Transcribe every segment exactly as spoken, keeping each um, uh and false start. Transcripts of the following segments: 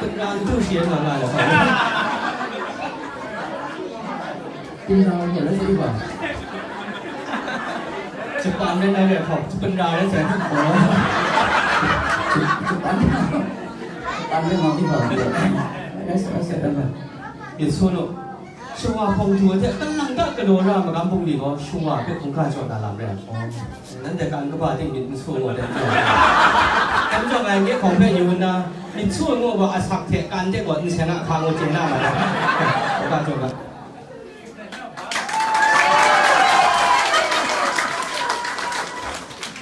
Pynra n du shi nga nga le. Pynra n du shi nga. Japan rai nang re hkau, Japan rai sai. Japan, Japan rai nang re hkau. Yes, yes, yes. Myit su nu. Shawa hpawng du ai hte, kan lang ta galaw ra magam bungli gaw, shawa hpe hkungga jaw na lam rai. Nanhte kan kaba ting myit n su ngu ai. Dai majaw ngai nye hkawng hpe yu nna, myit su ngu gaw asak hte kan hte gaw n seng a hka ngu chye na ma ai. Hkungga jaw na.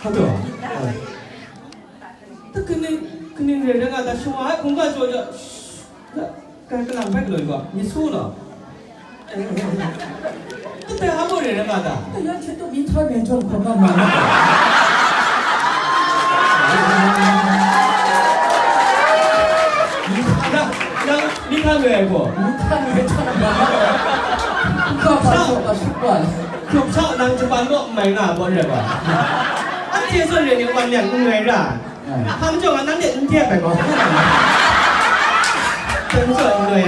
Hkungga jaw. Kaning, kaning re rai nga ta, shawa ai hkungga jaw jaw, kai kalang bai galaw yu ga, myit su law. Katai hpa gaw re rai nga ta? Aya hte tu myihtoi myihtoi hkawm nga ma nga. Nang, nang myihtoi re ai gaw? Myihtoi myihtoi nga ma nga. Ka pa so ka shuk wa. Hkrup sa nang Japan gaw n mai nga ai pawt rai wa. Anhte zawn re ni wan yang n ngai ra. Hpa majaw nga nang de n dep ai gaw. Dai majaw n ngai.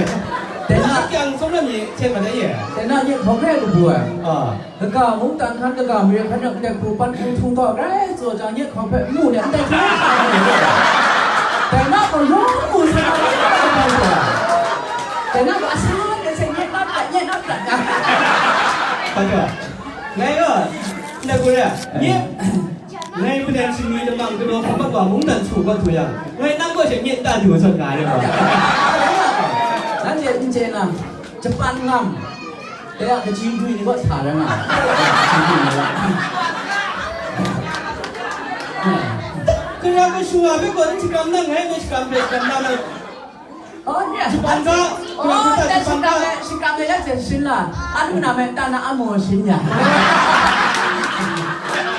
Dai na kyang tsawm na mi hten ma dai ye. Dai na nye hkawng rai kabu ai. Ah. Kaga mungdan hkan, kaga mare hkan rak ndai hku pan hku htung taw rai tsaw jang, nye hkawng hpe mu de ndai hku. Dai na gaw rawng mu sa na. Dai na gaw asan de se nye nap dat, nye nap dat na. Hpa majaw. Ngai gaw, ndai hku rai. Nye Ngai maren shingwi lamang galaw hkawm mat wa mungdan su kawt htu yang, ngai nang kaw she myit ta du zawn nga ai gaw. Nanhte n chye na, Japan ngam, dai a kaji du ni kaw sa rai nga ai. Kaji du ni kaw. Kara kashu wa hpe gaw n shakram na, ngai hpe shakram hpe shakram na, Oh, nye. Japan ga, oh, Japan ga. Shikang ya jen shin la. Anu na me ta na amo shin ya.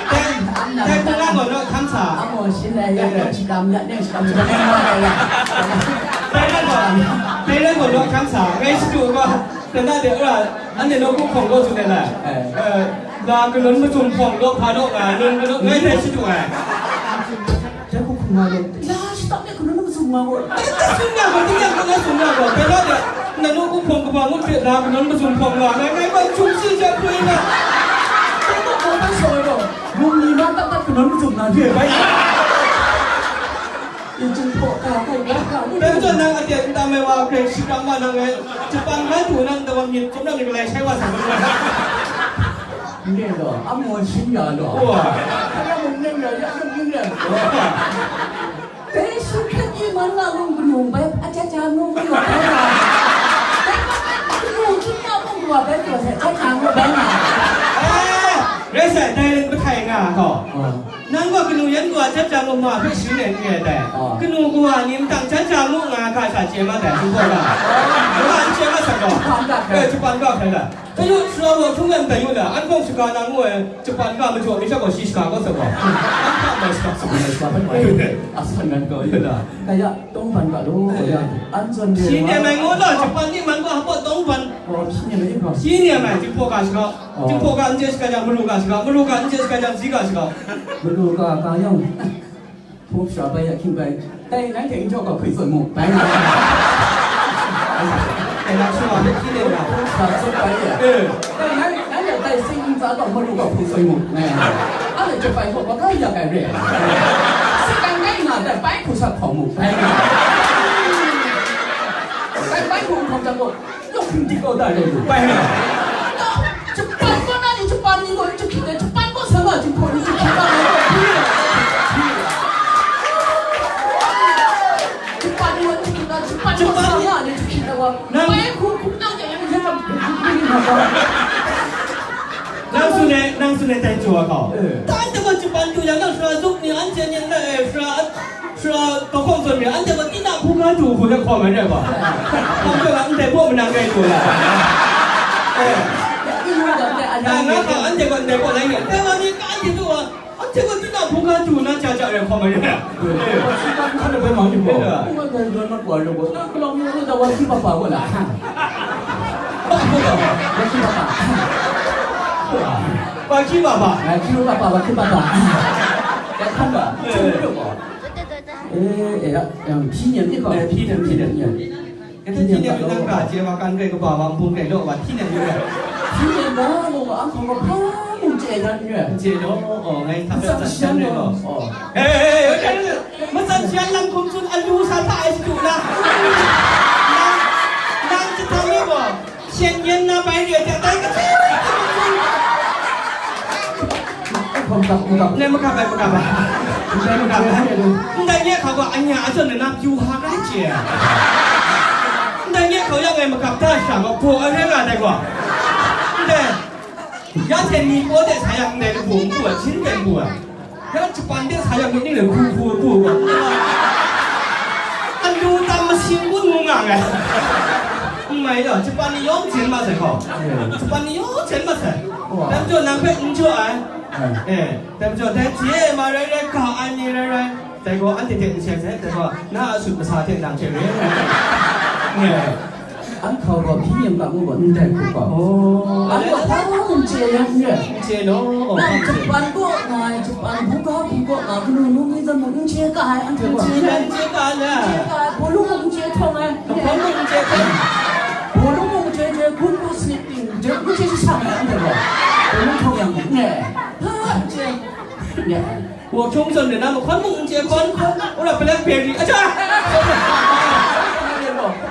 Dai, dai, dai, dai, dai, dai, dai, amo shin la ya, shikang ya, ne, shikang ya, ne, ya. Dai, dai, dai, dai, dai, dai, dai, dai, ngai shadu ga, dai, dai, dai, ura, ane no ku hpawng lo su dai la. Eh. Eh, la, kalun mazum hpawng lo, hpa lo, nga, lun, kalun, ngai dai shadu ai. Dai hku hku nga gaw, la shata me hku nang mazum nga gaw. Dai tsun nga gaw, dai tsun nga gaw, dai tsun nga gaw, dai la de, nang nu ku hpawng kaba ngut hte la hku nang mazum hpawng nga, ngai, ngai gaw n htum si jang hpring nga. Dai gaw gaw bai shawng ai gaw, lung ni ma tat tat hku nang mazum nga hte bai. Yin jin hpaw ka, kai ga ka, dai majaw nang aten n tam ai wa hpe shikram wa nang ngai, Japan ngai du nang tawa myit hkum nang ni galai shai wa sa ngai. Nye gaw, amo shin ya gaw. Wa. Kaya mung nem ya, ya mung nem ya. Wa. Dai shin hkyen i man nga mung kanu bai, a ja ja mung kanu bai nga. Dai kanu chyum na mung wa bai kanu sai, a ja ja mung bai nga. Eh, rai sai, dai len bahtai nga gaw. Wa. Nang gaw kanu yan gaw a ja ja mung ma hpe shi len n re dai. Wa. Kanu gaw a ni mtang ja ja mung nga ga sha chye ma dai, Jinghpaw ga. Wa, n chye ma sa gaw. Japan ga hkrai. Eh, Japan ga hkrai la. Kayu, sara wa hkrum yang kayu la, an hpawng shaga na ngu ai, Japan ga majaw mi sha gaw shi shaga gaw sa gaw. An hpa mai shaga sa gaw. Mai shaga hpe mai. A san nan gaw yu la. Kaya, tawng ban ga law, kaya. An zawn de. Shi ne mai ngu law, Japan ni man gaw hpa tawng ban. Oh, shi ne mai gaw. Shi ne mai, Jinghpaw ga shaga. Oh. Jinghpaw ga n chye shaga jang, Malu ga shaga, Malu ga n chye shaga jang, Zi ga shaga. Malu ga, ga yang. Hpung sara bai ya hkying bai, dai nang hte n jaw ga hkwi tsun mu, bai nga. Dai na shawa hpe hpyi le ra. Hpung sara tsun bai ya. Eh. Dai nang, nang hte dai sing ntsa gaw malu gaw hpung tsun mu, ngai. A le jep bai gaw, wa ga ya gai re. Sing dai ngai nga dai bai hpung sara hkawng mu, bai nga. Dai bai hpung hkawng jang gaw, Yawng hpring dik kau da rai lu, bai nga. Japan kaw na ni, Japan ni gaw, Japan ni, Japan kaw sa wa, Japan ni, Japan kaw na gaw, Japan ni wa, Japan na, Japan kaw sa wa ni, Japan na wa. Nang bai hku, hku nang ya, ya, ya, ya, ya, ya, ya. Nang tsun ai, nang tsun ai tai chyaw ai hkau. Eh. Tan de gaw Japan du yang, nang sara zup ni, anhte nyan na, eh, sara Sara, kau hkawng zawn re, anhte gaw tinang hkungga du hku hte hkawm ai rai ba? Hkawm zawn a, ndai baw manang rai du la. Eh. Nga hkawng anhte gaw ndai baw lai re. Dai wa ni, anhte du wa, anhte gaw tinang hkungga du na ja ja rai hkawm ai rai. Eh. Wa shi ba hkan bai mang ni gaw. Eh. Wa dai zawn mat wa rai gaw. Na hkalang ni wa da wa shi ba ba wa la. Wa shi ba ba. Wa shi ba ba. Wa shi ba ba. Wa shi ba ba, wa shi ba ba. Wa hkan ba. Eh. Cun rai gaw. Eh, eh, ya, yang พี่เนี่ย นี่เขา Eh, พี่เนี่ย พี่เนี่ย เนี่ย Kata hti nem yu nang ga chye wa, kan grai kaba wa, nbung grai law wa, hti nem yu ga. พี่เนี่ย na lo wa, ang kong wa, pa mung chye dan yue. Chye law, oh, ngai tap Sa yan tsan sian shan re law. law. Oh. Eh, eh, eh, eh, eh, matsan sian lang kum tsun, alu sa ta ai sadu na. Nang, nang chye tam mi gaw, shen yen na bai re, chye tai ka chye. Hkawm kap, hkawm kap. Ndai makap ai makap ai. Ndai makap ai. Ndai nye hkau gaw anya a zawn na pyu ha rai chye. Ndai nye hkau yang ngai makap da sha gaw, baw ai rai nga dai gaw. Ndai. Ya hten ni paw de sa yang ndai ni bu npu ai, hpyin pen bu ai. Ya Japan de sa yang ni ni hku hku bu ai. Alu tam masing bun ngu nga ngai. N mai yaw, Japan ni yawng jen ma sai hkau. Japan ni yawng jen ma sai. Dai majaw nang hpe n jaw ai. Eh, dai majaw dai hte ma rai rai, ga ai mi rai rai, dai gaw anhte hte n seng sai, dai gaw na a sut masa hte nang hte re ai. An hkau gaw hpyi yin ga ngu gaw ndai hku gaw. Oh. An gaw hpa n chye yan re. N chye law, oh, Nang hpa n chye. Japan gaw nga ai, Japan buga hku gaw nga, kanu nu mi zawn mung n chye ga ai, anhte gaw. N chye ga ai, n chye ga ai le. N chye ga ai, bawlung mung n chye htawng ai. Hkawm mung n chye htawng. Bawlung mung n chye chye, gun gu snip ting, jen n chye shang ai, anhte gaw. Bawlung htawng yang mung n re. Hpa n chye. N re. Wa hkyung zawn de na mahkawn mung n chye hkawn, wora palek beri, aja!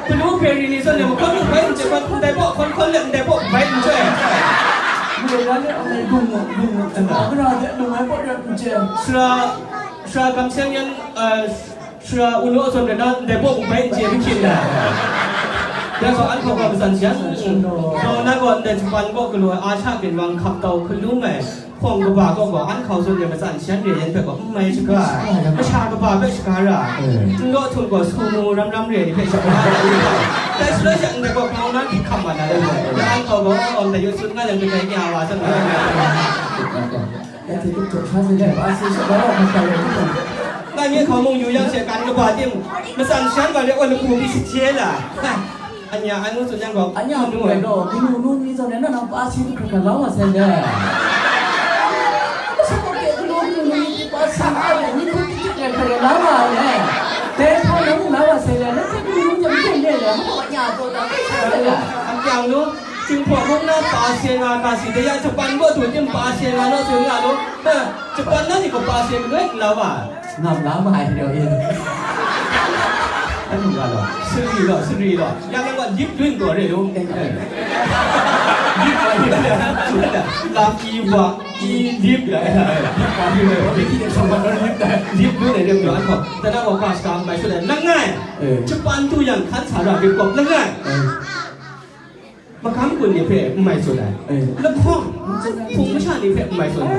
Pelu beri ni zawn de mahkawn mung bai n chye hkawn, ndai baw hkawn hkawn let ndai baw bai n chye. Mung rai le, ang rai dung mu, dung mu, dung mu, gara de dung ai baw rai n chye. Sara, sara gam seng yan, eh, sara unu zawn de na ndai baw mung bai n chye, mung hkyin da. Ya gaw an hkau gaw matsan shan. Gaw na gaw ndai Japan gaw galaw ai, Asha ginwang hkap tau hkalum ai. Hpawng kaba kaw gaw, an hkau zawn de matsan shan re yan hpe gaw n mai shaga ai, masha kaba hpe shaga ra ai, n law htum gaw, su mu ram ram re ai ni hpe shaga ra ai, dai shaloi sha ndai gaw, grau na hkying hkam mat na rai nna, an hkau gaw, awng dai yu tsun nga yang kadai nya wa zawn, ngai mi hkau mung yu yang she, kan kaba tim, matsan shan gaw, re gaw, lapu mi sahte la. Anya, an ngu tsun yang gaw, anya, nu ai law, kanu nu ni zawn e, na nang pa si hkra hkra la wa sai le. Kasa kaw kanu nu ni pa si ai le, ni hku hkra hkra la wa le. Dai hpa nang la wa sai le, na hte kanu nu ni hte le le, ma anya taw ta hkra hkra la. An kyang nu, Jinghpaw mung na pa si nga ga si, dai ya Japan gaw du tim pa si nga naw tsun nga nu. Ha, Japan na ni gaw pa si manoi n la wa. Ngam la ma ai rau e. Anu ga law, sari law, sari law. Ya na wa lip dun gaw re lu. Lip wa lip ya. Lam i wa, i lip ya. Lip wa lip ya. Lip wa lip ya. Lip dun ai rem gaw an gaw. Tana gaw ka shaka bai sut ai. Langai. Eh. Japan du yang hkan sa ra lip gaw langai. Eh. Magam gun ni hpe n mai tsun ai. Eh. Lahkawng, hpung masha ni hpe n mai tsun ai.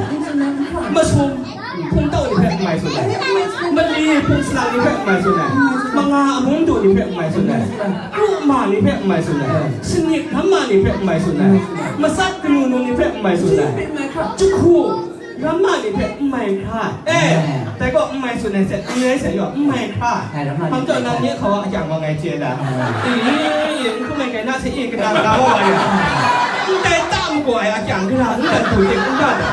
Masum, hpung tau ni hpe n mai tsun ai. Mali, hpung salang ni hpe n mai tsun ai. Manga, amung du ni hpe n mai tsun ai. Kru ma ni hpe n mai tsun ai. Sanit ram ma ni hpe n mai tsun ai. Matsat kanu nu ni hpe n mai tsun ai. Jahku, Ramma ni hpe n mai hkra, eh, eh, dai gaw n mai tsun ai hte, n rai sai gaw, n mai hkra. Ai, ramma ni hkam taw, nang nye hkau a akyang wa ngai chye la. Ah. I, i, i, n hkum ai kai na hte, i, kaja kaja wa wa ya. Ndai ta majaw ai akyang gara n dan du ting n ga ta.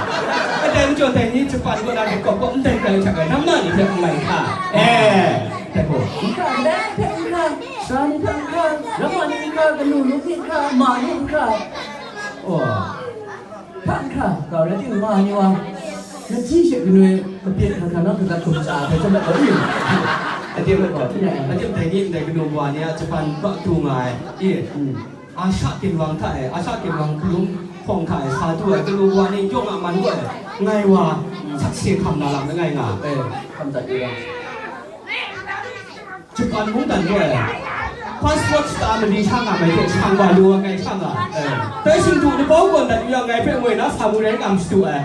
Ndai majaw dai ni Japan kaw na hte kawp gaw, ndai tai hta e, ramma ni hpe n mai hkra. Eh, dai gaw. N hkra, ndai hpe n hkra, sara ni hpe n hkra, ramma ni n hkra, kanu nu hpe n hkra, ma nu n hkra. Oh. Hpa n hkra, kau rai timung, ma ni wa, na hti she kanoi, kapyet hkra hkra nawng hkra hkra hkum tsa ai hpe chyawm ai, adim ai gaw, adim dai ni ndai kanu wa ni a Japan kaw du nga ai, i, mm, Asha ginwang hta e, Asha ginwang hkalum hpawng hta e sa du ai kanu wa ni yawng a man gaw e, ngai wa, sakse hkam na lam langai nga, e, hkam dat yu ai. Japan mungdan gaw e, passport shata mali sha nga mai hte shang wa lu ai ngai sha nga. Dai shingdu labau gawn dat yu yang, ngai hpe moi na sa mu rai n kam shadu ai.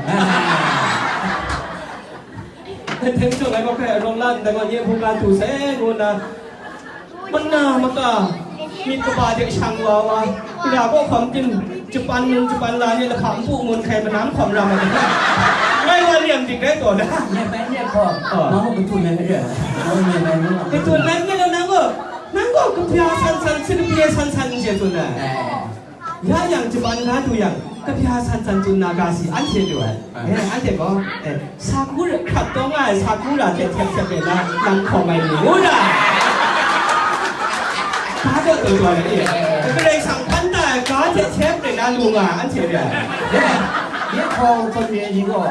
Dai hte mung, ngai gaw hkrai arawng la ndai gaw, nye hpung ga du sai ngu nna, mana maka myit kaba hte shang wa wa, Gara kaw hkawm tim, Japan nun, Japan la ni lahkam npu ngun hkai manam hkawm ra ma ai. Ngai wa liam dik rai taw na. Nye bai nye hkawm, oh, nang gaw katun ai re. Nang nye bai nang gaw. Katun ai nye law, nang gaw, nang gaw kabya san san, si kabye san san n chye tsun ai. Eh. Ya yang Japan na du yang, Kabya san san tsun na ga si, anhte lu ai. Eh, anhte gaw, eh, sa kura, hkrat taw nga ai sa kura hte hkyep hkyep re na, nang hkawm ai ni, ngu ra. Ga gaw taw taw ai, eh, Karai Kasang hpan ta ai ga hte hkyep re na lu nga ai, anhte re ai. Eh, nye hkawng hkawm re ni gaw,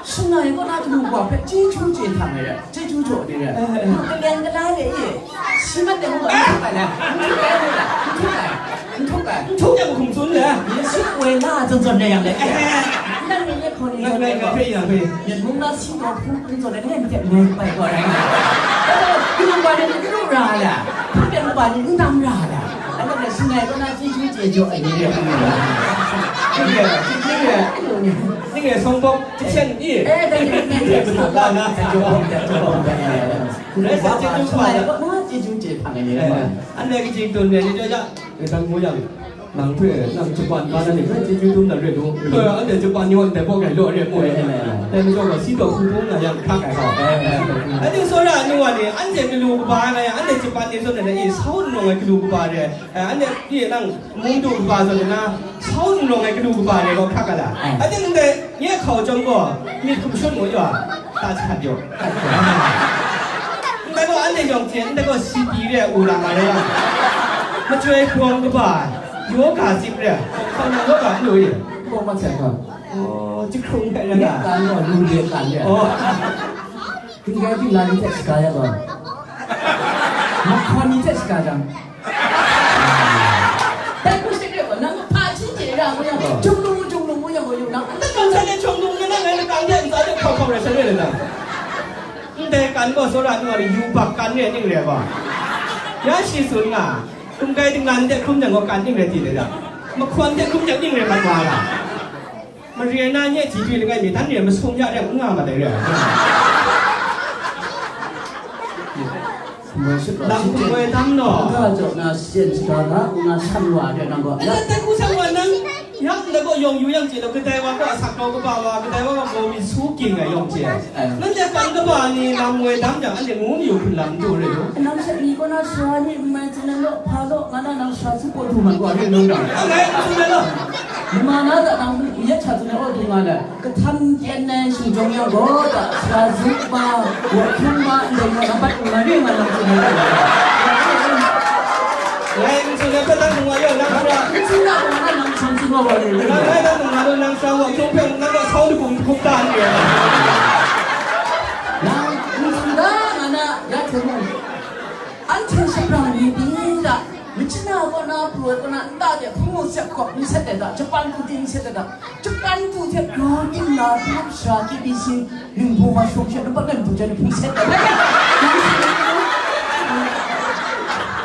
Shangai kaw na galu wa hpe chyeju chye hpang ai re, chyeju jaw ni re. Eh, eh. Kamen kala re i, shi mat de mung n htuk ai le, n htuk ai, n htuk ai, n htuk ai, n htuk ai. N htuk yang hkum tsun le. Yesu woi na zawn zawn re yang le. Eh. Nang ni ye hkaw ni zawn re gaw. Ngai, ngai, ngai, ngai. Myen mung na si gaw hpung n zawn re, ngai myit de loi bai gaw rai nga. Galu wa ni n ru ra le, hpung de wa ni n dam ra le. Anhte shangai kaw na chyeju chye jaw ai ni re. Ning e, ning e, ning e, song bawk jahten i. Eh, dai, dai, dai, dai, dai, dai, dai, dai, dai, dai. Rai sa chyeju hpa ya. Shangai kaw na chyeju chye hpang ai ni re. Eh, anhte kaji tun re ni jaw ya. E, dang mu yang, nang hpe, nang Japan ga na ni hpe chyeju dum na re lu. Eh, anhte Japan ni wan dai bawk rai law re mu e. Eh, eh, eh. Dai majaw gaw, si taw hku hpung na yang hkrak ai gaw. Eh, eh, eh. Anhte tsawra nu wa ni, anhte galu kaba ai nga yang, anhte Japan ni zawn na i, sau n rawng ai galu kaba re. Eh, anhte, i, nang mung du kaba zawn na, sau n rawng ai galu kaba re gaw hkrak ga la. Ai. Anhte ndai nye hkau chyawm gaw, myit hkum shut ngut yaw, ta jahkat yaw. Ndai gaw anhte yawng hte, ndai gaw sipi re, wunang ma re yang. Machyoi hkawng kaba, yoga zip re, hkawng nang yoga n lu i. Hkawng ma sai hkawng. Oh, jahkrung hpe rai nga. Kan gaw, lu de kan re. Oh. Htinggai htingla ni hte shaga ya gaw, mahkawn ni hte shaga jang, dai hku shing rai gaw, nang hpa hpyi chye ra ngu yang, jung lung, jung lung ngu yang gaw, yu nang, dai kan sa le, jung lung ni nang ngai lakang de ntsa de hkau hkau rai sa re le na. Ndai kan gaw, tsawra nu wa ni yu bak kan re ning re gaw, ya shi tsun nga, hkum kai dinglan de hkrum jang gaw kan ning re ti le da, mahkawn de hkrum jang ning re mat wa ra. Mare na nye ji dwi langai mi, dan re masum ya re, n nga ma dai re. Lam hkum woi dam law. Ga jaw na syen sara na, na san wa re nang gaw. Nang dai hku san wa nang, ya ndai gaw yawng yu yang chye law, kadai wa gaw asak rau kaba wa, kadai wa gaw gaw mi su ging ai yawng chye. Eh. Nanhte kan kaba ni lam woi dam jang, anhte ngu mayu hpun lam n du re lu. Nang hte ni kaw na sara ni n mai tsun ai law, hpa law, nga na nang sara su paw du man gaw re nang dang. Ngai n tsun ai law. Mama na da nang yet hta tsun ai, aw dung nga le, kahtam kyen ai shingjawng yang gaw da, sara zup ma, wa hkyung ma, ndai nga na bat nga re nga nang tsun ai. Ngai n tsun ai hpe dan dung nga yaw, nang sara. N tsun na gaw nga nang tsun tsun wa wa re. Nang ngai dan dung nga law, nang sara wa hkyung hpe nang gaw sau dagum hkup da n re. Nang n tsun da nga na, ya hte mung. Anhte shapra ni pyi da, Machina kaw na, Pru ai kaw na, nta de hpung mung sep kawp n set ai da, Japan tu ting n set ai da, Japan tu hte grau ting la, hpung sha K B C, ningbu ma shawng she, nang pat nang du jan hpung set ai da.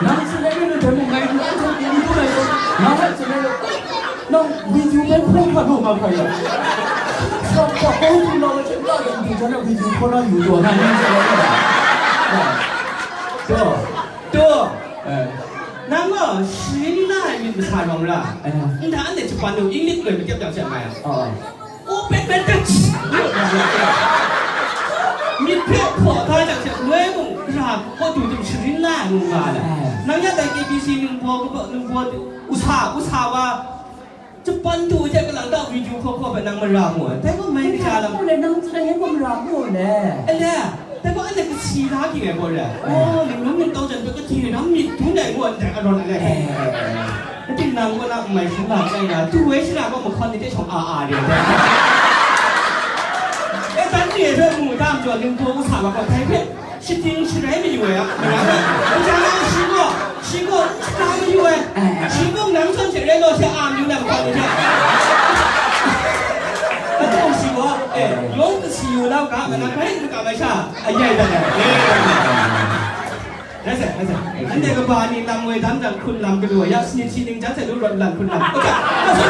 Nang tsun ai ni lu jang mung ngai du, anhte ni du ngai du, nang ngai tsun ai lu. Nang video pen hpung hkra lu nga hkra ya. Sa hpa kau du la wa che, nta de ningbu jan ai video hkaw na yu taw na ni tsun ai lu. Taw. Taw. Eh. Nang gaw sharin la ai myit masa rawng ra. Eh. Nta anhte Japan nu English loi makyep jang she mai a? Oh, oh. O pet pet pet. Myit hpe hpaw hta jang she loi mung, gara kaw du tim sharin la ai ngu nga ai. Eh. Nang ya dai K B C ningbaw, ningbaw, usa, usa wa, Japan tu hte kalang ta video hkaw hkaw hpe nang mara mu ai. Dai gaw mai kaja lam. Nang tsun ai ngai gaw mara mu le. Ele, dai gaw anhte kasi la ging ai gaw le. Oh, ning lung ning tau jan hpe kasi ram myit dun ai ngu ai ndai arawt ai le. Eh. Kating nang gaw na n mai hkrum la ai na, tu wai shara gaw mahkawn ni hte shawng a a re ai. E, dan ni hpe mu dam jaw, ningbaw usa wa gaw dai hpe Shading sharai mayu ai a, mara ai. Kaja na shi gaw, shi gaw n shada mayu ai. Shi mung nang zawn hte rai law hte a mayu na makau ni hte. Atau shi gaw, eh, yawng kasi yu lau ga, mana bai n ka mai sha, a yai dat ai. Rai sai, rai sai. Anhte kaba ni lam woi dam jang hkrun lam galaw ya, sanit shi ning jan sai lu rawt lan hkrun lam. Kaja, kaja,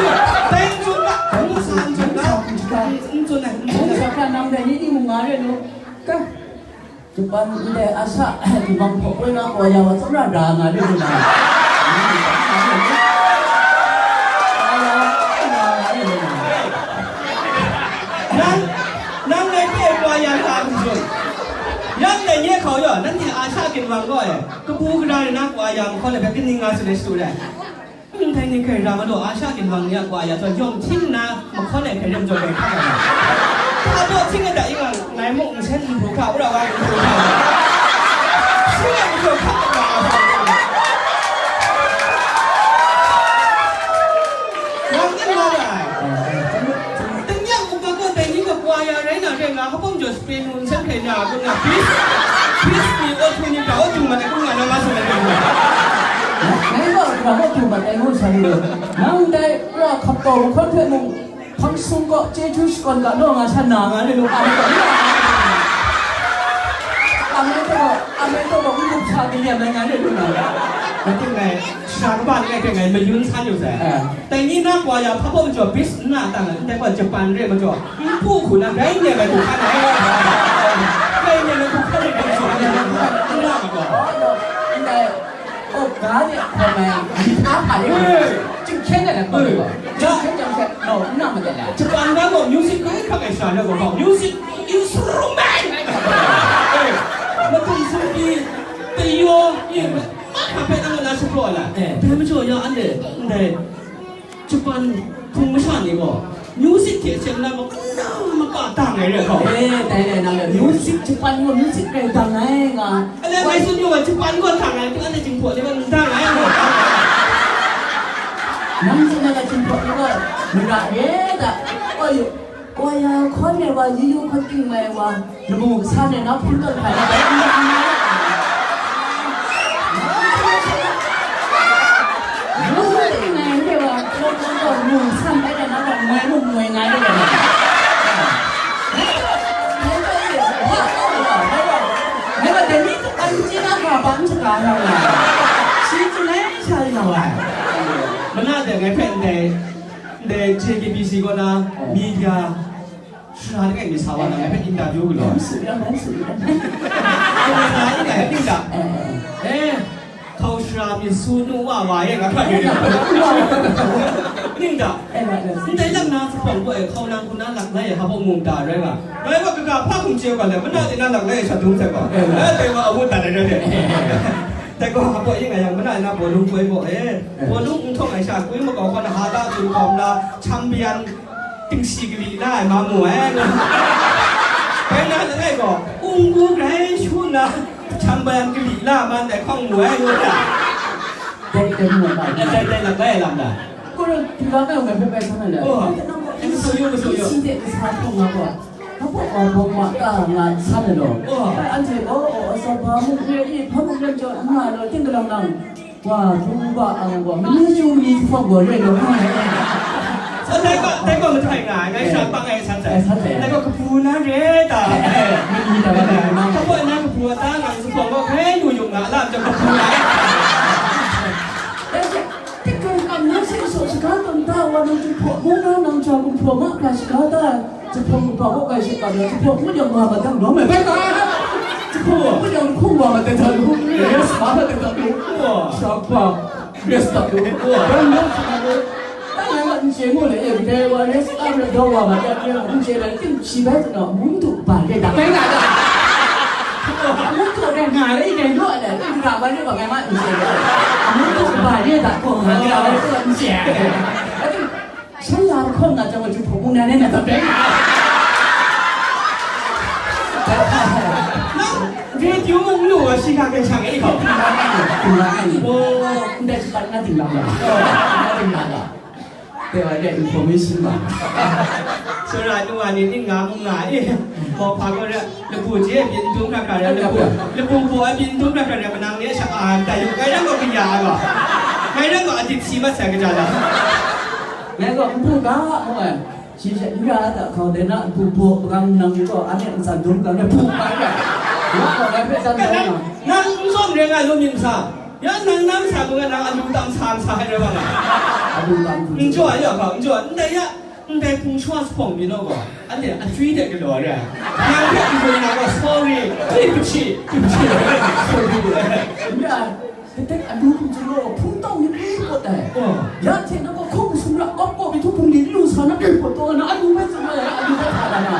dai n tsun ga, n tsun ga, n tsun ai, n tsun ai. Sa hkra nang dai ni timung nga re lu. Ka. Japan ndai a sa, Japan hpaw poi na kaw ya wa tsawra da nga ri na. Nang, nang ngai hpe kaw ya nga n tsun. Yang dai nye hkau yaw, nanhte a sa ginwang gaw e, kabu gara ni na kaw ya mahkawn ai hpe kaning nga tsun ai shadu dai. Ndai ni hkrai ra nga lu, Asha ginwang ni a kwa ya zawn, yawng hting nna mahkawn ai hkrai rem jaw ai hkra nga. Hpa baw hting ai hta, ing a, ngai muk nsen n hkru hkra, wora wa n hkru hkra. Hting ai majaw hkra nga a sa. Nang n nga ra ai. Dang yang muk ga gaw dai ni ga kwa ya rai na re nga, hpa baw majaw Spain nu nsen hkrai na, kun nga, bis, bis ni o htu ni ga o htu mat ai, kun nga na nga sa na re nga. Ngai gaw, ga o htu mat ai ngu sa lu. Nang dai, wa hkap kau mahkawn hpe mung, hpang sung kaw chyeju shakawn ga naw nga san na nga ni lu, a mai gaw, a mai gaw, a mai gaw, n gup sa di yan ai nga ni lu na. Mating ngai, sha kaba langai hte ngai mayun san yu sai. Eh. Dai ni na kwa ya hpa baw majaw bis n na tang, ndai gaw Japan re majaw, n pu hku na, dai n nem ai hku hkan ai. Dai n nem ai hku hkan ai, dai n nem ai hku hkan ai, n na ma gaw. Oh, no. Ndai, oh, ga de hkawm ai, myit a hpa de, eh, chyum hkyen ai na hkawm ai gaw. Eh. Chyum hkyen, chyum hkyen, no, n na ma de la. Japan ga gaw music hkrai hkrak ai sha na gaw, music instrument ai hkrak ai. Eh, matung sumpi, tayaw, eh, mahkra hpe nang na shapraw ai la. Eh. Dai majaw ya anhte, ndai, Japan hpung masha ni gaw, music hte seng na gaw, n na maka dang ai re gaw. Eh, dai, dai, nang le music, Japan gaw music rai dang ai nga. Alai ngai tsun yu ga, Japan gaw dang ai, anhte Jinghpaw ni gaw n dang ai. Nang tsun ai ga, Jinghpaw ni gaw mara re da. Oi, Wa ya hkawn ai wa, yu yu hkawn ting mai wa, lamu kasa nai na hpun tawn hkrai na bai n na n na. Lamu ting mai hte wa, lamu kasa nai na wa, mai mung mai ngai de wa. Ngai wa, ngai wa, ngai wa, dai ni an chye na ga ban shaga na wa. Shi chye na sha na wa. Mana de ngai hpe ndai, ndai J K B C kaw na, oh, media, Sara langai mi sa wa na ngai hpe interview galaw. Lam su, lam, lam su, lam. Ai, ngai, ngai, ning ta. Eh, eh, eh. Eh, hkau sara mi su nu wa wa e, nga hkra de. Ning ta. Eh, eh, eh. Ndai lang na zuphpawng gaw e, hkau nang hku na lak lai e, hpa baw mung ta rai nga. Ngai gaw kaga hpa hkum chye ga le, mana de na lak lai e sha dum sai gaw. Eh, eh. Eh, dai gaw a wut dat ai rai de. Dai gaw hpa baw yin nga yang, mana de na bawlung poi gaw e. Eh. Bawlung n htawng ai sha, kwi makau hkaw na, hata tsun hkawm na, champion, Tingsi kali la ai ma mu ai. Bai na langai gaw, unggu grai shu nna, htam bai kali la man dai hkawng mu ai, ngu na. Dai, dai, mu ai. Dai, dai, dai, lam bai lam da. Ko ro, di ga mai, mai bai bai sa na le. Oh, n su yu, n su yu. Si de, sa hkawng ma ko. Hpa hpa hpa ma ta nga sa na lo. Oh. Bai, anhte, oh, oh, sa ba mu re i, hpa mu re jaw, nga lo, ting galang nang. Wa, hpung hpa ang gaw, mani chyu ni hpawng gaw re law, nga ai. Sa dai gaw, dai gaw mahtai nga ai, ngai sha bang ai san sai. Eh, san sai. Dai gaw kabu na re ta. Eh, eh, mani ta, mani ta, mani ta. Kabu na kabu ta ngang zuphpawng gaw, hkrai lu yung nga, a lam chyawm kabu na. Eh, eh, tik kau kam na se so, shaga tawn ta, wa nang jahpaw, mung na nang ja gumhpraw ma ga shaga ta. Jahpawng kaba kaw ai she ga, jahpawng ngut yang wa ma dang lawm ai bai ta. Jahpawng ngut yang hkung wa ma dang ta lu. Yes, ma ma dang ta lu. Wa. Sha ba. Yes, ta lu. Wa. Dang lawm shi ta lu. Dang ngai wa n chye mu le, eh, kadai wa yes, ta lu daw wa ma dang lu. N chye le, ting shi bai zang na, mung du ba le da. Bai da. Mung du le nga le, i dai lo le, ting ga ba le ba ngai ma n chye le. Mung du ba le da, ko nga le, ba le n chye. Shan la hkawng na chyawm, maju hpung na nen na tsap dai. Nang, radio mung lu wa, shi ka kai shang e hkau. Ting la ai ni. Oh, ndai shi pat na ting la ya. Oh, na ting la ya. Te wa de information ba. Sara nu wa ni ning nga mung nga e. Hkaw hpa gaw re, labu je byin dum hkra hkra re, labu, labu baw ai byin dum hkra hkra re, manang ni a sha a, tai yu, ngai nang gaw kaya ai gaw. Ngai nang gaw a dit si mat sai kaja da. Ngai gaw n bu ga, ngu ai. Shi she n ra da, hkau de na, bu baw rang nang gaw, a ne n san dum ga, ngai bu ga ya. Wa gaw ngai hpe san dum na. Nang n zawn re nga lu myit n sa. Ya nang nam sa bu ga, nang a lu tam sa n sa ai re wa nga. A lu tam. N jaw ai ya hkau, n jaw, n dai ya. Ndai hpung shawa zuphpawng mi naw gaw, anhte achywi de galaw re ai. Nang hpe n gun na gaw, sorry, 对不起, 对不起, sorry. N rai, katek alu hkum tsun gaw, hpung tawng ni gwi pawt ai. Oh. Ya hte na gaw, hkawk masum ra, kawp kawp mi htu hpung ni lu sa na, gwi pawt taw na, alu hpe tsun ai, alu hpe hta la na.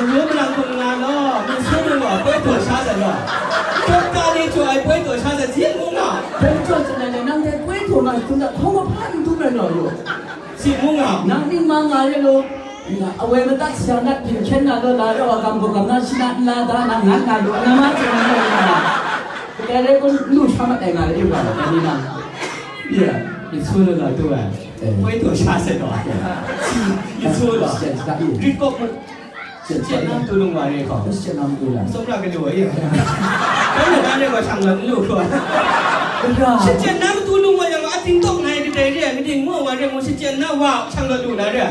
Manu manang hkum nga law, myit su lu wa, poi taw sha dat law. Dokta ni jaw ai poi taw sha dat, yin ngu nga. Dai majaw, chyanai le, nang dai poi taw nga, hkum dat hkawng hpa n dum ai law yu. Si ngu nga. Nang ning ma nga re law. Nga, awai madat sha nat byin hkyen na law, la raw a gam gaw gam na shi na nla da na ngan nga lu, na ma chye na law nga. Kadai rai kun lu sha mat ai nga le, yu ga, dai ni na. Ya, myit su lu la tu ai. Eh. Poi taw sha sai taw ai. Myit su lu. Christian sa i. Rit kop mu. Christian nam tu lung wa re ko. Christian nam tu la. Sop ra ka lu ai. Kan na re ko shang la lu ko. Ira. Christian nam tu lung wa yang a ting tok ngai ka dai re, ka ding mo wa re mo Christian na wa shang la lu na re. Eh.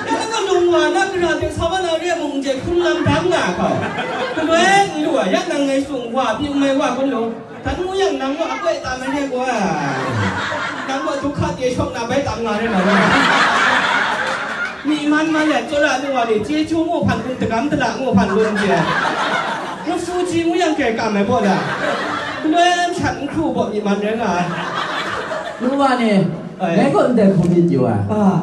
Na ka lung wa na ka ra ting sa wa na re mo je kun lam dang na ko. Ka lu ai lu wa ya nang ngai sung wa pi mai wa kun lu. Htan ngu yang nang gaw akoi tam ai re gaw, nang gaw du hka chye shawk na bai tam nga re na. Myi man man let, tsawra nu wa ni, chyeju ngu hpan kun, dagam dala ngu hpan kun hte, ngu su ji ngu yang kre kam ai baw la, galoi shat n hkru baw myi man rai nga ai. Nu wa ni, ai, ngai gaw ndai hkum myit yu ai. Ah.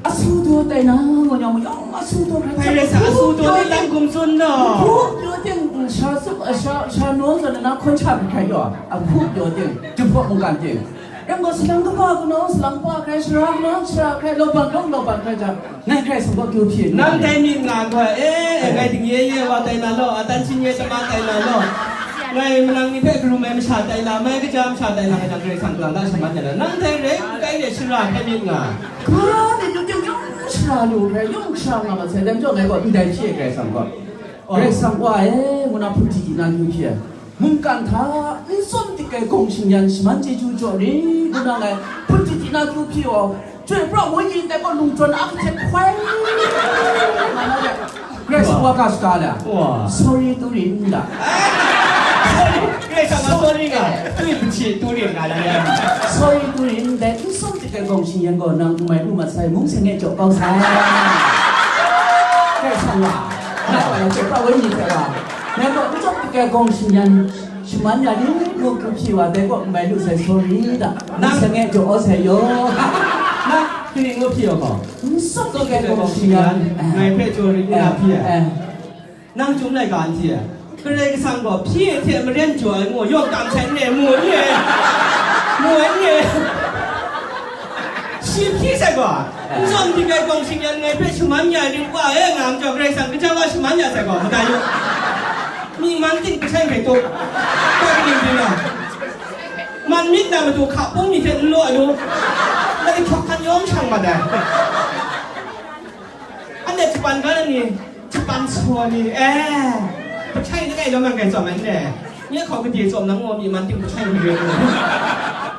Asu daw tai na, ngu nyawng, yawng asu daw hkrai Hkrai rai sa, asu daw ni lang gum tsun daw. Hpuk daw ting, sha sup, sha, sha naw zawn na hkawn sha hkrai yaw, a hpuk daw ting, jumhpawk mungkan ting. Ram gaw salang kaba kanu, salang kaba hkrai, sara kanu, sara hkrai, lawban lawng, lawban hkrai jang, ngai hkrai sanggaw kyu hpyi. Nang dai myit nga gaw, eh, eh, ngai dingye ye wa tai na law, a tan shin ye tama tai na law. Ngai manang ni hpe karum ai masha tai la, mai kaja masha tai la, ngai nang Karai Kasang kalang da shaman ya la. Nang dai rai, kai de sara hkrai myit nga. Hkra ni tu ting yawng sara lu hkrai, yawng sara nga masai, dai majaw ngai gaw ndai hpyi ai Karai Kasang gaw. Oh. Karai Kasang wa e, ngu na hpung di di na kyu hpyi ai. Mungkan hta n tsun dik ai gawng shingyan shaman chyeju jaw rit ngu na ngai hpung di di na kyu hpyi ai. Chyoi pra wenyi dai gaw lungjawn a kahtet hkoi. Nga na de. Grace wa ka shata la. Wa. Sorry, tu rin da. Sorry, Grace wa sorry nga. Tui pachi tu rin nga la ya. Sorry, tu rin da. N sawm dik ai gawng shingyan gaw nang n mai lu mat sai, mung seng e jaw kau sai. Grace wa. Nga wa ya chyoi pra wenyi hte wa. Nang gaw n sawm dik ai gawng shingyan shaman ya ni ngu kyu hpyi wa, dai gaw n mai lu sai, sorry da. Mung seng e jaw kau sai yo. Nang kaning ngu hpyi wa gaw. N sawm dik ai gawng shingyan. Ngai hpe jaw rit n na hpyi ai. Eh. Nang chyum laika n hti ai. Karai Kasang gaw hpyi ai hte maren jaw ai ngu, yawng kam sai n re, mu n re, mu ai n re. Shi hpyi sai gaw, n zawn dik ai gawng shingyan ngai hpe shaman ya rit wa e, nga majaw Karai Kasang kaja wa shaman ya sai gaw, matai yu. Myi man ting kahtai hkrai tup. Koi kaning ting a. Man myit na matu hka pung mi hte n law ai lu. Ngai hkawk hkan yawng shang mat ai. Anhte japan ga ni, japan saw ni, eh, pahtai langai law man grai tsawm ai n re. Nye hkau gade tsawm nang ngaw mi man ting pahtai ni re.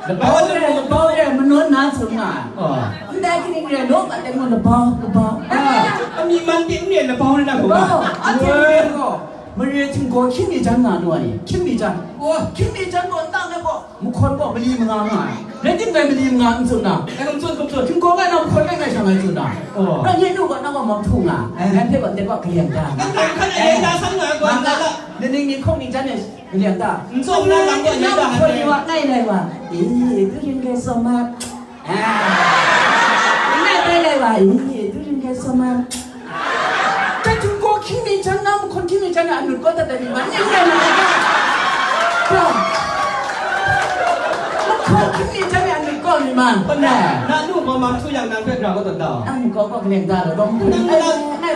Labau re, labau re, manawn na tsun nga. Oh. Ndai kaning re, law mat ai ngaw labau, labau. Ah, mi man ting n re, labau re na gaw. Labau, a ting re gaw. Mare htinggaw hkying mi jan nga nu ai ni, hkying mi jan. Oh. Hkying mi jan gaw, nta na gaw. Mahkawn gaw mali manga nga ai. Rai timung, mali manga n tsun na. Ngai n tsun, n tsun. Htinggaw ngai na mahkawn ngai ngai sha ngai tsun na. Oh. Nang ye nu gaw, nang gaw mam htu nga. Eh. Ngai hpe gaw, ndai gaw kaleng da. Nang gaw hkan e da san nga gaw, nang gaw. Ni ning ni hkawng ni jan e kaleng da. N tsun na, nang gaw ye da mahkawn ni wa, ngai lai wa. Eh, tu ring gai so ma. Ah. Ngai bai lai wa. Eh, tu ring gai so ma. Dai htinggaw hkying mi jan na, mahkawn hkying mi jan na, anut gaw dat ai mi man, ning rai na ai ga. Gaw. Mahkawn hkying mi jan na, anut gaw mi man. Hpun na, na nu gaw mam htu yang nang hpe grau kau tawn tau. Nang gaw gaw kaleng da law, dawng hpun. Nang, nang, nang,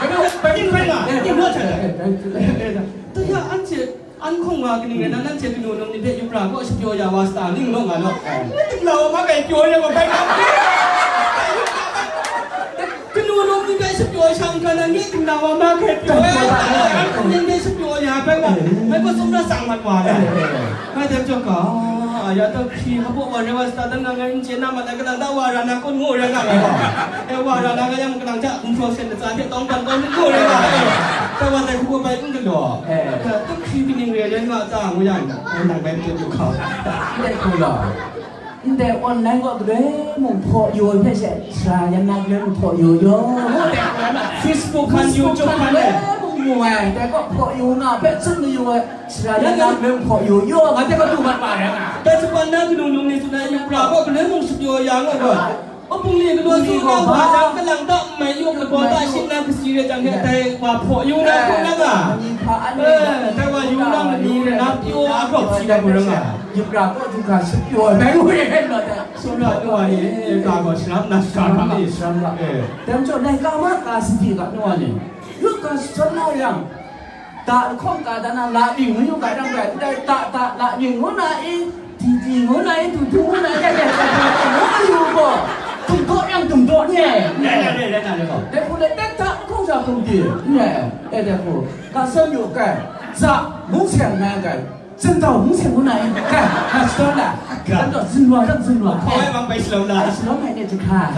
Bai bai bai na, bai na, bai na. Dai ya, anhte, an hkawng wa kaning rai na, nanhte kanu num ni hpe yubra kaw shapyaw ya wa sa ta, ning law nga law. Ngai ting la wa ma kai pyaw ya wa bai na. Kanu num ni hpe shapyaw shang hkra na, ngai ting la wa ma kai pyaw ya, an hkawng ni hpe shapyaw ya bai na. Ngai gaw sum na sang mat wa na. Ngai dai majaw ga, ya taw hkri hpa baw wa rai wa sa, dan na ngai n chye na mat ai, kalang ta wa ra na kun ngu rai nga ngai gaw. E, wa ra na nga yang, kalang hta gumhpraw sen latsa hte tawng ban tawn ngu rai nga ngai gaw. Tawa dai hku bai n galaw. E. Taw hkri kaning re rai nga ta ngu yang, ngai nang bai n tut lu hkau. Ndai hku gaw, ndai online gaw galoi mung hpaw yu ai hpe she, sara yan na galoi mung hpaw yu yu. Facebook hkan, Facebook YouTube hkan hkan le. Galoi mung mu ai, dai gaw hpaw yu na hpe tsun mayu ai. Sara yan na galoi hpaw yu yu, nga hte ka du mat ma rai nga. Dai shapan na kanu num ni tsun ai, yubra gaw galoi mung shapyaw ya nga gaw. Hpung li galaw su nga wa jang, kalang ta n mai yu, lagaw ta shing na kasi re jang, dai wa hpaw yu na hku na nga. Eh, dai wa yu na mani re na pyaw a gawp si na hku na nga. Yubra gaw du ga shapyaw ai, ngu re ai law dai. Sumra nu wa ni, ka gaw sharam na sharam ni. Sharam la. Eh. Dai majaw, laika ma ka sadi ga nu wa ni. Yu ga sharam na yang, Da lahkawng ka da na la ning ngu yu ga rang rai, ndai da da la ning ngu na i, di di ngu na i, du du ngu na i, ya ya ya ya ngu yu gaw, dum daw yang dum daw ni ai. Rai na re, rai na re gaw. Dai hku le, dai da lahkawng sha hkum di, ni ai, e dai hku, ka san yu kai, za, mung seng na kai, zin dau mung seng ngu na i, kai, ka shadawn la, kan daw zin wa rang zin wa. Hkawai mang bai shalom la. Shalom ai ne jahkra.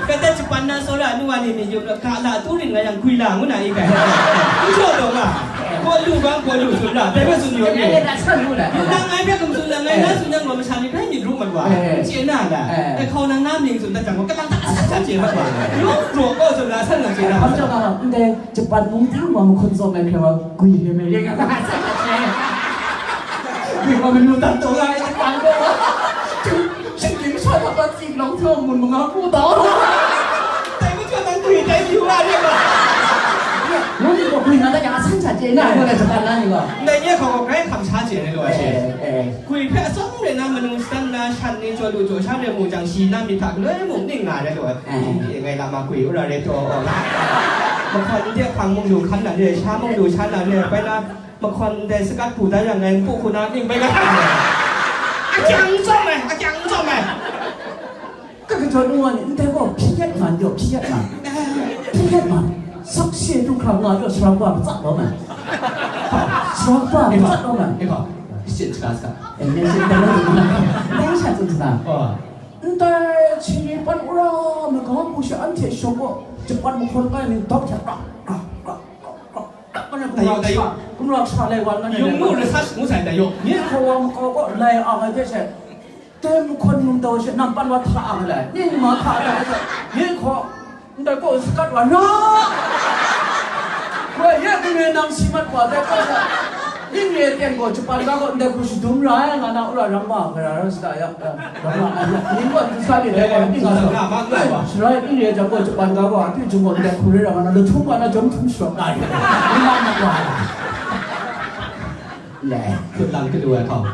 Kata japan na tsawra nu wa ni myit yup la, ga la tu rin nga yang gwi la ngu na i kai. N jaw taw nga. Gaw lu bang gaw lu tsun ra, dai hpe tsun yu ni. Nang ngai hpe kam tsun la, ngai na tsun yang gaw masha ni hpe myit ru mat wa. Eh. N chye na la. Eh. Dai hkau nang na mying tsun dat jang gaw, kalang ta asan sa chye mat wa. Yawng daw gaw tsun la, asan sa chye na. Hpa jaw nga, ndai japan mung ting wa mahkawn tsawm ai hkrai wa, gwi hpe me ring nga, asan sa chye. Gwi wa manu dan taw la, ai japan gaw. Shinggyim sha hta prat tsing long hte mun manga hku tau. Dai majaw nang gwi dai yu a re ba? Ngu ni gaw gwi nga da yang asan sha chye na, ngu na japan na ni gaw. Ndai nye hkawng gaw grai hkam sha chye ai gaw she. Eh, eh. Gwi hpe atsawm re na manu shatan na shan ni jaw lu jaw sha re mu jang, shi na myit hta galoi mung ning nga re gaw. Eh. Ngai lam ma gwi wora re taw. Mahkawn de hpang mung lu hkan na re, sha mung lu sha na re, bai na Mahkawn ndai sakat hku da yang ngai npu hku na ning bai ga. Akyang n tsawm ai, akyang n tsawm ai. Ka kajawt nu wa ni, ndai gaw hpyi yet man yaw, hpyi yet man. Hpyi yet man. Sakse du hkra nga yaw, sara wa matsat lawm ai. Sara wa matsat lawm ai. E gaw, shachyen shaga saga. E, ne shachyen shaga saga. Ndai sha tsun saga. Oh. Ndai htingri pan wora magam hku sha anhte shawng gaw, japan mahkawn kai ning dawk hte rak, rak, rak. Tayo, tayo. Kumra sha lai wan na. Yung mu research ngu sai tayo. Nye hkawa makau kaw lai ang ai hte she, dai mahkawn num taw she, nang pan wa hta ang ai lai. Ning ma hta ai she, nye hkaw, ndai kaw sakat wa na. Wa ye kung e nang si mat wa dai kaw she, ning ye teng gaw, japan ga gaw ndai hku shadum ra ai, nga na wora rang ma, gara ra sa ya. Ning gaw, n sa de, dai gaw, ning sa. Sharai ning re jang gaw, japan ga gaw, a tui jung gaw, ndai hku re ra nga na, lahtum ga na, jawm htum sharawk na re. Ning ma na wa. Lai. Hput lang kadu ai hkau.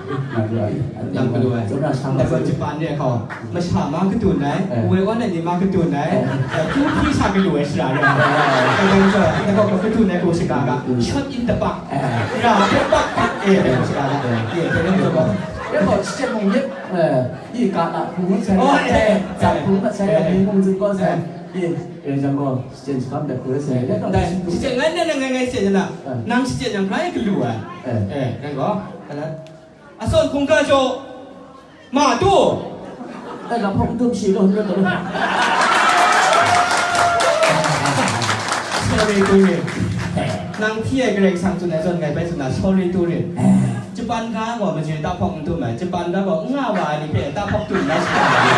Lang kadu ai. Ndai gaw, japan re ai hkau. Masha ma kadun ai, woi wan ai ni ma kadun ai, eh, kyu hpyi sa kadu ai shara re. Ndai gaw, ndai gaw, kadun ai gaw shaga ga. Shot in the back. Eh. Ra, hpe bak, bak, eh, shaga ga. Ye, hpe lam jaw gaw. Ye gaw, shachyen mung yet, eh, I ga la hpung ngut sai, oh, eh, za hpung ngut sai, eh, hpung ngut sai, eh, eh, jang gaw, shachyen shakam dat hku sai, eh, dai, shachyen ngai, ngai, ngai, ngai, shachyen na, eh, nang shachyen yang hkrai galu ai. Eh. Eh, nang gaw, kala, asawn hkungga jaw, ma tu. Eh, la hpung tum shi lo, lo, lo. Sorry, tu ni. Nang hpyi ai Karai Kasang tsun ai zawn ngai bai tsun na, sorry, tu ni. Eh. Japan ga gaw maje tahpawk n tum ai, Japan ga gaw n nga wa ai ni hpe tahpawk tum na shaga ai.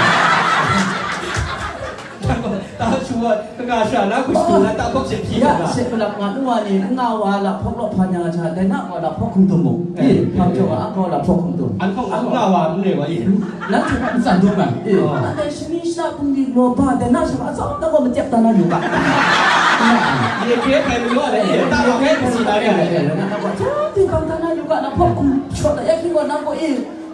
Ta shu wa, kaga sha na hku shadu na tahpawk she hpyi ya, nga. She kalap nga nu wa ni, n nga wa lahpawk law hpa nya nga hta, dai na gaw lahpawk hkum tum mu. Eh, hpa jaw wa, a gaw lahpawk hkum tum. An hkawng n nga wa n re wa i. Nang hte n tsan dum ai. Eh, oh. Anhte shani shana hpung di law ba, dai na sha atsawm na gaw matep ta na yu ga. Ye hkye hkai mayu a le, ye ta gaw hkye hkai si na re ai. Eh, eh, na gaw, hpung di bang ta na yu ga, lahpawk hkum shawt na ya hpyi gaw, nang gaw i.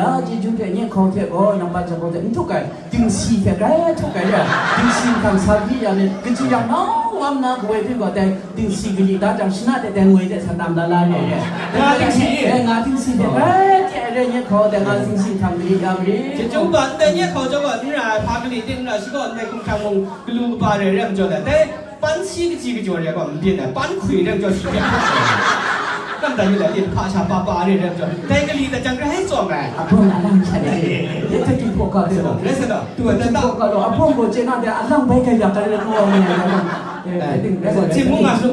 ya, chyeju hte nye hkau hte gaw, nang pat jang gaw hte n htuk ai, dingsi hte grai htuk ai re ai, dingsi hkrang sa hpyi ya myit, kaji yang nau wa nna kawoi hpyi gaw dai, dingsi kayi da jang, shana de dai ngoi de sa tam la la re ai. Nga dingsi. Eh, nga dingsi hte grai hte ai re, nye hkau de nga dingsi hkrang kayi ya myit. Chyeju ban de nye hkau jau wa n ra ai, hpa kali ting n ra, shi gaw ndai hkum hkrang mung galu kaba re ai majaw dai. Dai, Pan si kaji kajaw re ai gaw n byin ai, pan hkwi re ai majaw shi byin ai. Kam dan yu lai, byin hpa sha pa pa re ai majaw, dai kali dat jang grai tsawm ai. Abang alang sha de. Ye ta ki pok ka de lo. Rai sa da. Tu ta ta. Pok ka lo. Abang gaw chye na de, alang bai kai yak kai de ko ni. Eh, eh, ting rai sa. Chye mung nga su.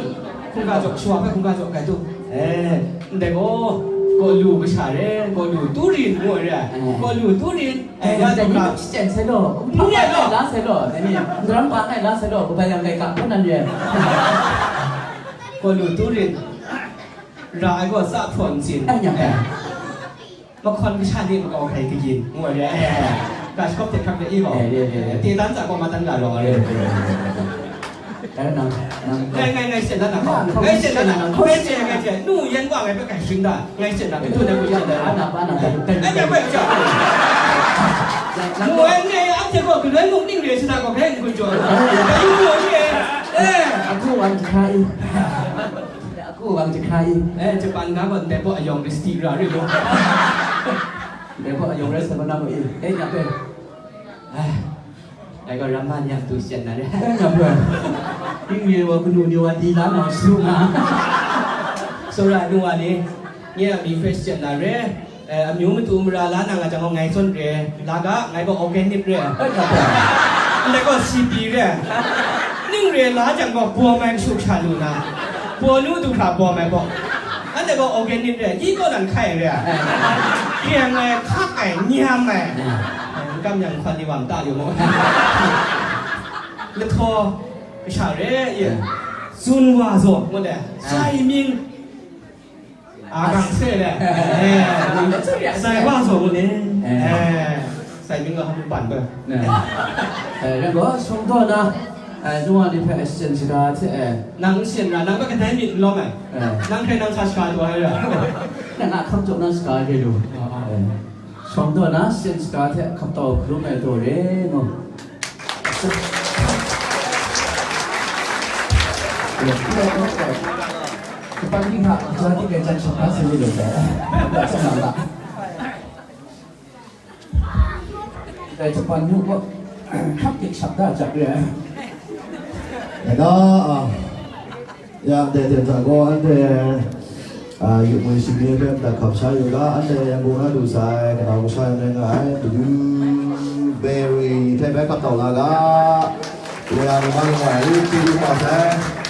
Hkungga jaw, shuwa hpe hkungga jaw kai tu. Eh, ndai gaw, gaw lu kasha re, gaw lu tu rin ngu ai re. Eh. Gaw lu tu rin. Eh, ya, dai ni shachyen sai law, hpa hpa la sai law, dai ni, ndaram pa ngai la sai law, kabai yang kai ka hpun nan ye. Gaw lu tu rin, ra ai gaw tsa hprawn ntsin. Ai, nya, eh. Mahkawn kasha ni makau hkrai kayin, ngu ai re, eh. Ga shakawp hte hkrak de i gaw. Eh, ye, ye, ye. Te dan tsa gaw ma dan ga rawng ai re. Ye, ye, ye, ye. Ngai, ngai, ngai syen na, ngai syen na, ngai syen, ngai syen. Nu yan wa ngai hpe kai shing da, ngai syen na, katu na, katu na. Ana, ana, ana. Ai, ngai hpe ja. Mu ai ngai, anhte gaw galoi muk ning re sha gaw grai n gun jaw. Kayu mu ni e. Eh. Aku wang jahka i. Aku wang jahka i. Eh, Japan ga gaw ndai baw ayawng re sti ra re lo. Ndai baw ayawng re sa na baw i. Eh, nya pe. Ai. Dai gaw ramma ni a matu shachyen na re. Dai na poi. Ning re wa kanu ni wa di la na su nga. Sora nu wa ni, nye a mi hpe shachyen na re. Eh, amyu matu mara la na nga jang gaw ngai zawn re. La ga, ngai gaw organic re. Dai na poi. Ndai gaw C P re. Ning re la jang gaw bawm ai mashu sha lu na. Baw nu du hkra bawm ai gaw. Anhte gaw organic re. Yi kaw nan hkai re. Kyeng ai, hkak ai, nyam ai. N kam yang hkwan ni wa mata yu mu. Lahtaw kasha re, ye. Zun wa zaw, ngut ai. Sai mying. A gang se le. Eh, sai wa zaw ngut ni. Eh. Eh, sai mying ga hkam pan ba. Eh, rai gaw, shawng taw na, eh, nu wa ni hpe shachyen shaga hte, eh. Nang n shachyen ra, nang hpe kadai myit n lawm ai. Eh. Nang hkrai nang sa shaga taw ai ra. Nang a hkam jaw na shaga re lu. Ah, ah. Eh. Shawng taw na, shachyen shaga hte hkap tau hkrum ai taw re ngu. Japan ni hta, Japan ni kai jan shap hkra sa ni lu sai. Dai Japan nu gaw, hkap tik shap da jak re ai. Dai na, ah, Ya, ndai hte hta gaw, anhte, a, yu ngwi sumri hpe ndat hkap sha yu ga, anhte Yangon na lu sai, kanau kasha yan rai nga ai, Blueberry hte bai hkap tau la ga, ya, ni ma ni ma, yu hpyi yu ma sai.